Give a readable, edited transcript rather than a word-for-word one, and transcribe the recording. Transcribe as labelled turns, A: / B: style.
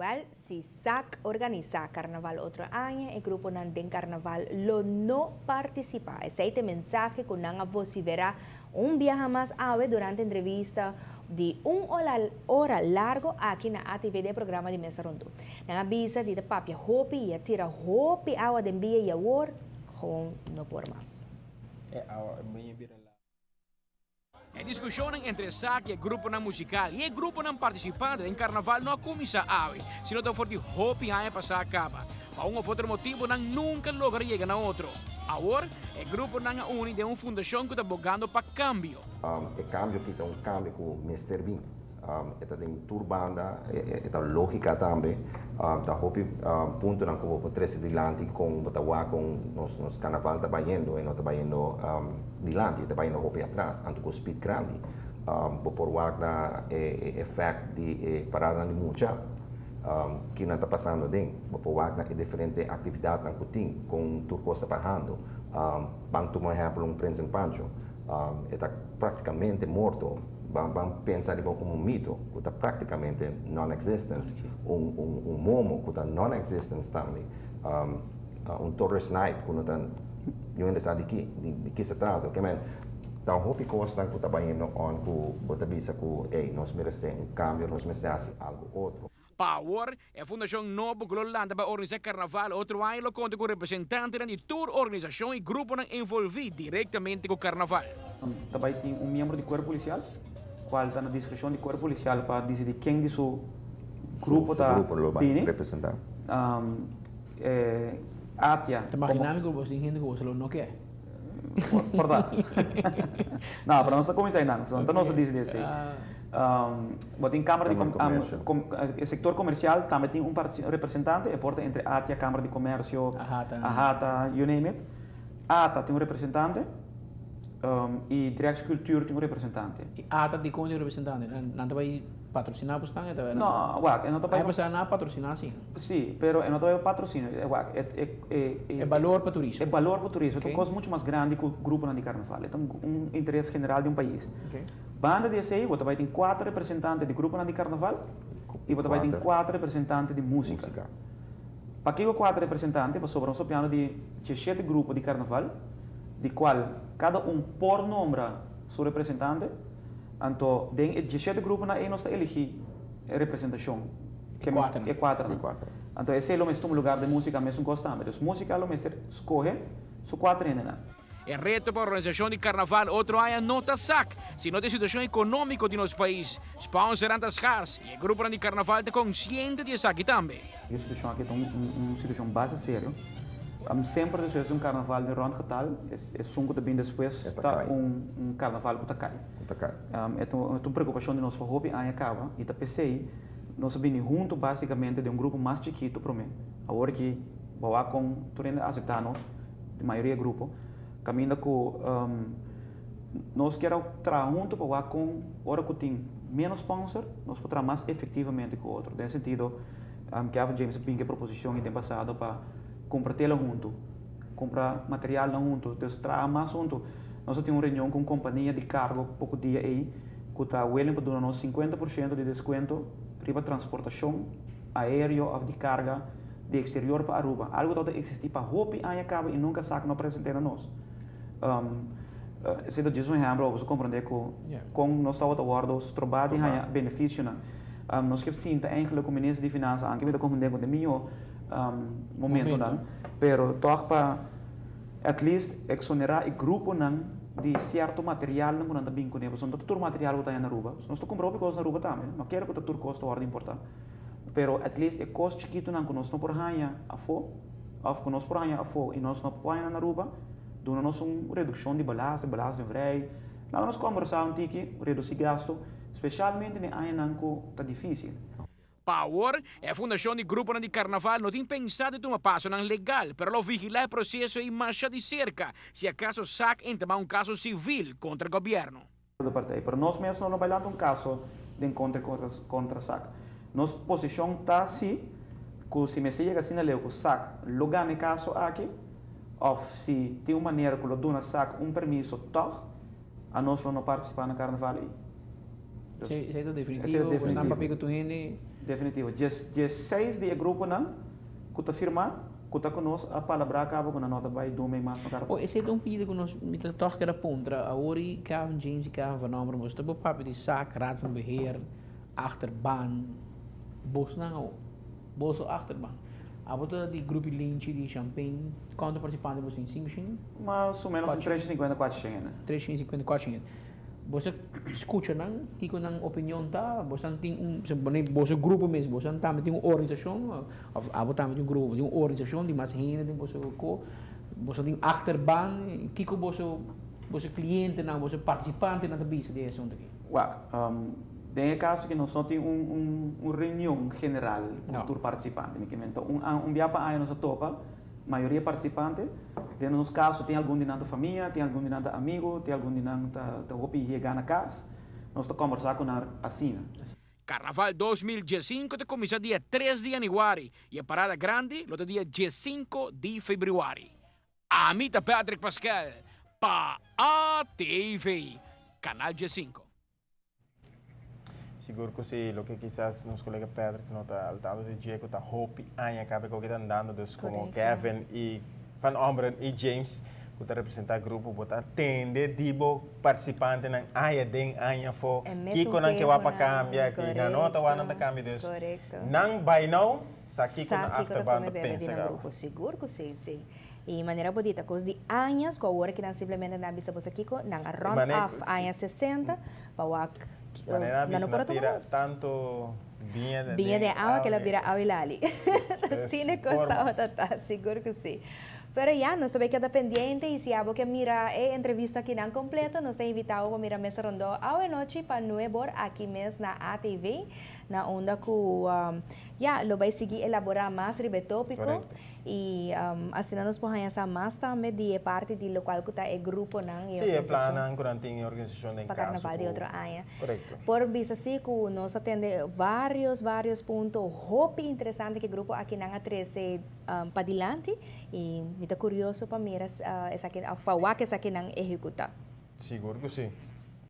A: Wel, si SAC organisa Carnaval otro aña, e gruponan den Carnaval lo no participa. Esey ta e mensahe cu nan a vocifera un biaha mas awe durante entrevista di un ora largo aki na ATV den programa di Mesa Rondo. Nan a bisa di ta papia hopi y a tira hopi awa den bia y awor gewoon no por mas.
B: E awa e baña bira lago.
C: E diskushonnan entre SAC i e gruponan musikal i e gruponan partisipante den karnaval no a kuminsá awe, sino ta for di hopi aña pasá kaba. Pa un òf otro motibu nan nunka logra yega na otro. Awor, e gruponan a uni den un fundashon ku ta bogando pa kambio.
D: E kambio aki ta un kambio ku mester bin. E ta den tur banda, e ta lógika tambe. Ta hopi puntonan ku bo por trese dilanti kon bo ta wak kon nos karnaval ta bayendo, e no ta bayendo dilanti, e ta bayendo hopi atras, anto ku speed grandi. Bo por wak na e efèkt di e paradanan di mucha, kinan ta pasando aden. Bo por wak na e diferente aktividatnan ku tin, kon tur kos ta bahando. Ban tuma un ehèmpel un Prins en Pancho, e ta praktikamente morto. Ban ban pensa riba un mito ku ta praktikamente non-existence, un un un momo ku ta non-existence tambe, un tourist night ku no ta niun hende sa di ki di ki se trata. Ke men ta hopi kosnan ku ta bayendo on ku bo ta bisa ku ey nos merese un kambio, nos mester hasi algu otro.
C: Pa awor, e fundashon nobo ku lo lanta pa organisá karnaval otro aña lo konta ku representantenan di tur organisashon i gruponan envolví direktamente ku karnaval.
E: Ta bai tin un miembro di kuerpo polisial, kual ta na diskreshon di kuerpo polisial pa disidí ken di su grupo ta bini. Atia.
F: Ta imaginá mi ku bo tin hende ku bo solo no ke.
E: Por ta. No, pero nos ta kuminsá einan, so no ta nos ta disidí esei. Bo tin Cámara di e sector comercial tambe tin un representante, e por ta entre ATIA, Cámara di Comercio, AHATA, you name it. ATA tin un representante y Directie Cultuur tin un representante.
F: Y ATA dikon tin un representante? Nan ta bai patrociná bo stan?
E: No, wak, e no ta bai.
F: Ai pasá nan a patrociná si.
E: Si, pero e no ta bai pa patrocinio, wak, e
F: E balor pa turismo.
E: E balor pa turismo, e ta un kos mucho mas grandi ku gruponan di karnaval, e ta un interes general di un pais. Banda di esei bo ta bai tin kuater representante di gruponan di karnaval i bo ta bai tin kuater representante di músika. Pakiko kuater representante? Pasobra nos ta piano di diesshete grupo di karnaval, di kual kada un por nombra su representante. Anto den e diesshete gruponan ei nos ta eligí e representashon,
F: E kuaternan.
E: E kuaternan. Anto esei lo mester tuma lugar den músika mesun kos tambe. Dus músika lo mester skohe su kuater hendenan.
C: E reto pa organisashon di karnaval otro aña no ta sak, sino ta e situashon ekonómiko di nos pais. Sponsornan ta skars i e gruponan di karnaval ta konsiente di esaki tambe.
E: E situashon aki ta un situashon basta serio. Semper despues di un karnaval di rònt getal, esun ku ta bin despues ta un karnaval ku ta kai. E ta un preokupashon di nos pa hopi aña kaba i ta p'esei nos a bini huntu básikamente den un grupo mas chikitu promé. Awor aki bo a wak kon tur hende a aseptá nos. di mayoria grupo, kaminda ku nos kier a traha huntu pa wak kon ora ku tin ménos sponsor nos por traha mas efektivamente ku otro. Den e sentido Kevin James a bin ku e proposishon den pasado pa kumpra tela huntu, kumpra materialnan huntu, dus traha mas huntu. Nos a tin un reunion ku un kompania di kargo poko dia ei ku ta willing pa duna nos 50% di deskuento riba transportashon aereo òf di karga di exterior pa Aruba. Algo tabata existi pa hopi aña caba y nunca sac no presente na nos. Esey ta djis un ehemplo pa boso comprende cu con nos tabata wordo stroba di haya beneficionan. Nos ke sinta eigenlijk cu minister di finansa, aunke mi ta comprende cu ta e miho momentonan, pero toch pa at least exonera e gruponan di cierto materialnan cu nan ta bin cune, pasobra no ta tur material cu ta haya na Aruba. Nos ta cumpra hopi cos na Aruba tambe, no kere cu ta tur cos ta wordo importa. Pero at least e kos chikitunan ku nos no por haña afó òf ku nos por haña afó i nos no por haña na Aruba, duna nos un redukshon di belasting, belastingvrij. Laga nos kòmbersá un tiki, redusí gastu, spesialmente den añanan ku ta difísil.
C: Pa awor, e fundashon di gruponan di karnaval no tin pensá di tuma pasonan legal, pero lo vigilá e proseso ei masha di serka, si akaso sac entamá un kaso sivil kontra gobièrnu.
E: Pero nos mes no lo bai lanta un kaso den kontra kontra sac. Nos posishon ta si ku si mester yega asina leu ku sac lo gana e kaso aki òf si tin un manera ku lo duna sac un permiso tòg, anos lo no partisipá na karnaval ei.
F: Sí, esei ta definitivo, bo esnan papia ku tur hende.
E: Definitivo. Diesseis di e gruponan ku ta firmá, ku ta ku nos a palabrá kaba ku nan no ta bai dun mei mas na karnaval.
F: Oh, esei ta un pida ku nos, mi ta tòg keda puntra, awor i Calvin James i Calvin Van Ommeren, boso ta por papia di sak, Raad van Beheer, achterban, bosnan awor, boso achterban. Abo ta di grupi Linchi di Champagne, kuantu partisipante boso tin? Sinku shen?
E: Mas o ménos un tres shen sinkuenta, kuater shen hende.
F: Tres shen sinkuenta, kuater shen hende. Boso skucha nan, kiko nan opinion ta? Boso tin un, boso grupo mes, boso tambe tin un organisashon, òf abo tambe tin un grupo, tin un organisashon di mas hende den boso ko, boso tin achterban, kiko boso boso klientenan, boso partisipantenan ta bisa di e asuntu aki?
E: Wak, den e kaso aki nos no tin un un reunion general ku tur partisipante, mi ke men ta un un bia pa aña nos a topa Mayoria participante, den nos caso tin algun di nan ta famia, tin algun di nan ta amigo, tin algun di nan ta ta hopi yega na cas, nos ta combersa cu nan asina.
C: Carnaval 2015 ta cuminsa dia tres di januari y e parada grandi lo ta dia diescinco di februari. Ami ta Patrick Paskel pa ATV, Canal diescinco.
B: Sigur ku si, loke kisas nos kolega Patrick no ta al tanto di dje ku ta hopi aña kabe ku ta andando, dus komo Kevin i Van Ommeren i James ku ta representá grupo bo ta tende di bo partisipantenan aña den aña afó kiko nan ke wak pa kambia, ki nan no ta wak nan ta kambia, dus nan bai nou sa kiko nan achterban ta pensa kaba.
A: Sigur ku si, si. Y manera bo di ta cos di añas cu awor kinan simplemente nan a bisa boso kico, nan a rond off aña sesenta pa wak
B: nan no por a tuma mas. Tanto biña den
A: Biña den awa ke la bira awa y lali. Asina e cos tabata ta, sigur cu si. Pero ya, nos ta bay keda pendiente y si abo ke mira e entrevista akinan completo, nos ta invita bo pa mira Mesa Rondó awe nochi pa nuebor aki mes na ATV, na unda cu ya, lo bay sigui elabora mas riba e topico. Y asina nos por haña sa mas tambe di e parti di locual cu ta e gruponan y
B: Sí, e plannan cu nan tin e organisacion den
A: pa
B: caso
A: carnaval di
B: cu
A: otro aña.
B: Correcto.
A: Por bisa si cu nos a tende varios, varios punto hopi interesante cu e grupo akinan a trece padilanti y mi ta curioso pa mira esaki of pa wak esakinan ehecuta.
B: Sigur cu si.